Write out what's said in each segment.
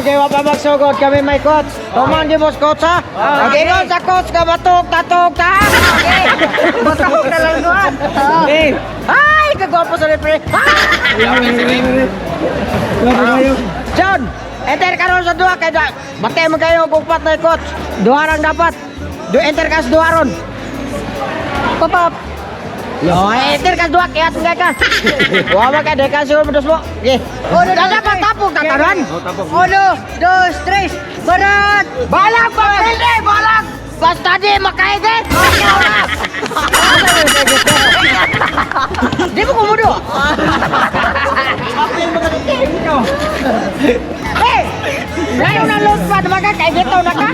Kay wa pa magsugod kami may coach. Tuman di mo sa coach ha. Okay, sa coach ka batok tatok ta. Batok na lang doon. Eh. Ay, kagwapo sa referee. John, enter ka ron sa duha kay da. Batay mo kayo og upat na coach. Duha rang dapat. Du enter ka sa duha ron. Papap. Yo, enter ka sa duha kaya tungay ka. Wa ba ka di ka siguro mo mo. Okay. Uno, Da dos, dapat tres. tapok ta tanan. Uno, dos, tres. Barat! Balag pa pwede, balag. Basta di makaigit. Di mo kumudo. Hey! Ngayon na load pa, naman ka, kaigitaw na ka.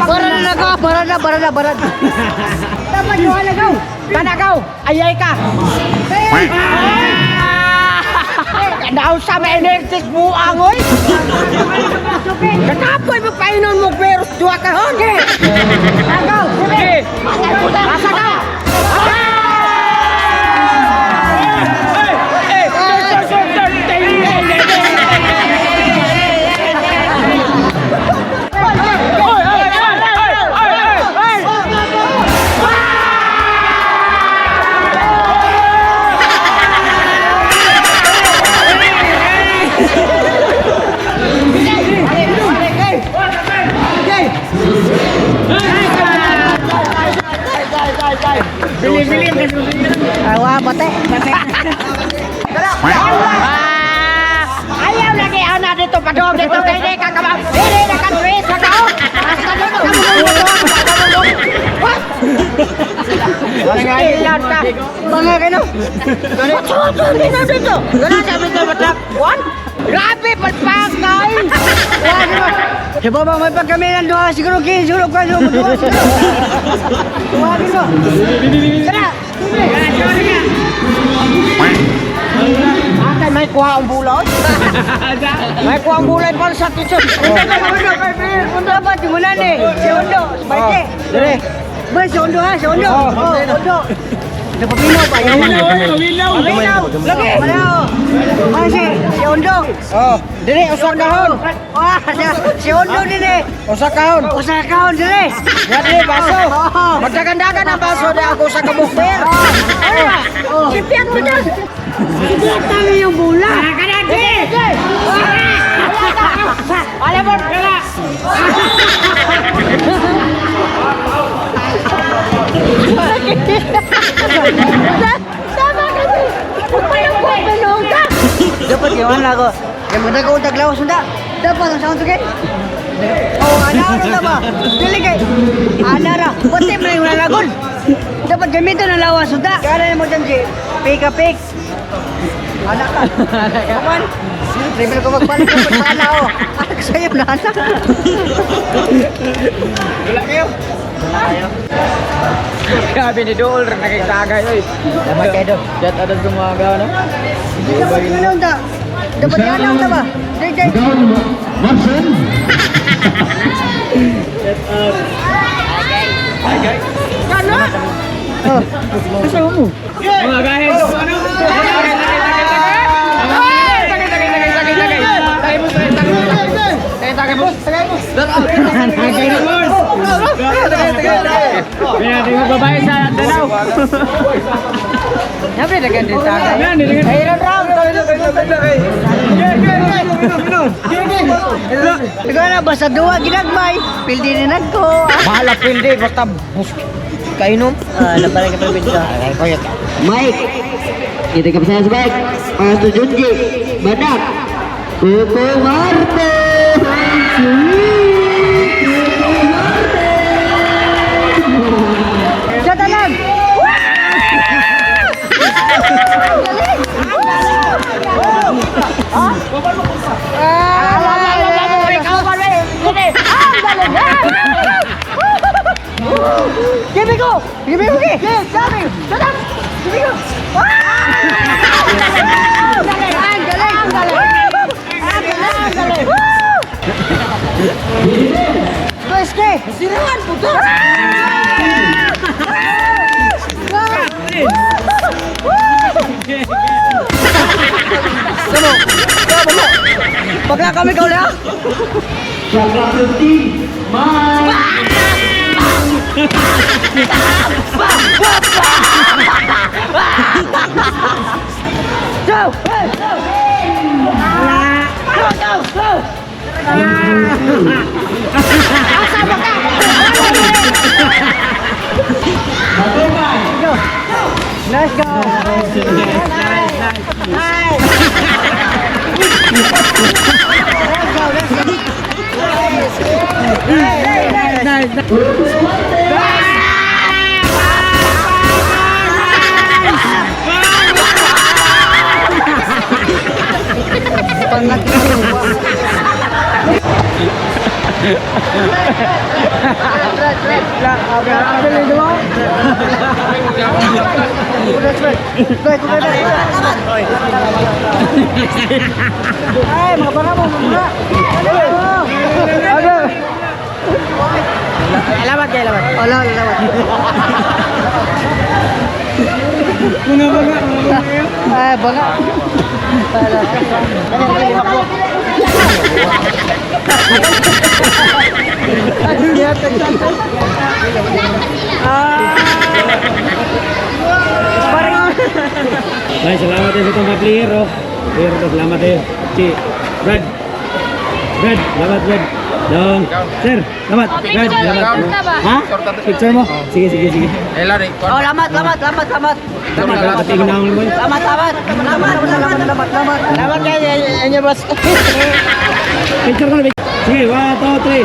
Barat na ka, barat na, barat na, barat. Dapat yung alagaw. Tanagaw, ayay ka. Daw sa may energy buang oy. Katapoy mo painon mo pero duha ka hon. Tagaw, sige. Asa ka? Awa, bate. Bate. Ah! Ayaw lagi ana dito padong dito kay di ka kama. Dili na ka twist ka kao. Basta dito ka mo. Ilan ka? Banga kayo no? Patsuto dito dito. Wala sabi sa batak. One. Grabe palpang kay. Sa baba, may pagkami ng duha. Siguro, kin, siguro, kwan, siguro, duha, siguro. Duha, siguro. Tara! Atay may kuha ang bulot. May kuha ang bulay pa sa teacher. Dapat yung ulan eh. Si Ondo, Spike. Dire. Ba, si Ondo ha, si Ondo. Oh, Ondo. Napaminaw pa. Paminaw. Paminaw. Lagi. Wala oh. Ah, si Ondo. Oh, dire usa kahon. Wah, si Ondo din eh. Usa kahon. Usa kahon din eh. Ya dire baso. Magdagandagan ang baso di ako sa kabukper. Oh. Si Piat mo na. Si Piat namin yung bula. Alam mo, wala. Tama kasi. Pagpalong ka. Dapat yung ano ako. Yung mga ko taglaw sunda. Dapat ang sound again. Oh, ana ra ba? Dili kay ana ra. Pati mo yung lalagon. Dapat gamiton ang lawas sunda. Kaya mo dyan si pika pik. Ana ka. Kapan? Triple ko magpalit ko pala oh. Anak sa'yo na anak. Grabe ni Dol, nagkagay oy. Dapat kayo doon. Jet adad gumaga no. Dapat yun ang da. Dapat yan ang da ba? Dili kay. Marcel. Oh. Asa mo? Mga guys, ano? Babae sa Danau. Nabi dagan din tagay. Ay ron ron. Ikaw na, basta duwa ginagmay. Pildi ni nagko. Bahala pildi basta bus kainom. Ah, labaran ka pa bidyo. Ay koy. Mike. Kita ka sa Mike. Para sa Junji. Badak. Coco Marte. Sa tanan! Give me go! Give me go! Give me! Shut up! Give me go! Ang galing! Ang galing! Ang galing! Ang galing! Woo! Sirahan po to! Bakla kami kauli ha. Shot clock 15. Mike. Go! Hey! Go! Go, go, go! Asa ba ka? Go! Let's go! Nice, nice. Let's go, let's go. Nice, nice, nice. Ay, mga banga mo, mga banga. Ano? Alamat kayo, alamat. Wala, wala, wala. Mga banga, mga banga. Ay, banga. Ay, salamat din sa itong mga player, oh. Player to, salamat din. Si Brad. Brad, salamat Brad. Dong. Sir, salamat. Brad, salamat. Ha? Picture mo? Sige, sige, sige. Oh, lamat, lamat, lamat, lamat. Tama, dapat tingnan mo. Lamat, lamat. Lamat, lamat, lamat, lamat. Alamat kayo, inyo boss. Picture ko na. Sige, 1, 2, 3.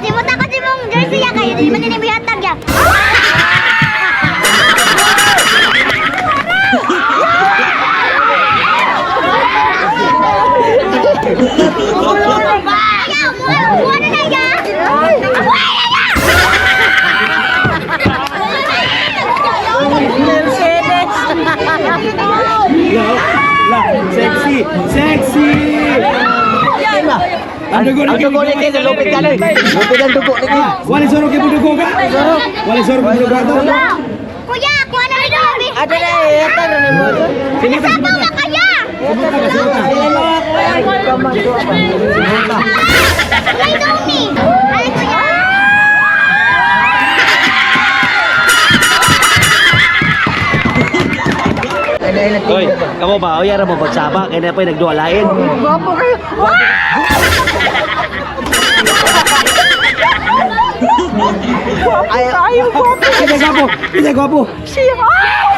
Simuta ko si mong jersey ya kayo, di man din ihatag ya. Ya, muha na na ya. Muha na ya. Mercedes. La, la, sexy, sexy. Ang dugo ni Ang dugo ni King, lupit ka na. Lupit ang dugo ni King. Wala soro kay budugo ka? Wala soro kay budugo ka? Kuya, kuha na rin kami. Ate na, ihatag na ni mo. Sige, Sabaw na kaya. Sumunta ka, sumunta. Ay, Domi. Ay, kuya. Hoy, kamo ba? Oy, ara mo pagsaba kay na pa nagdualain. Gwapo kayo. Ay, Kayo, gwapo. Kita gwapo, kita gwapo. Siya. Ah!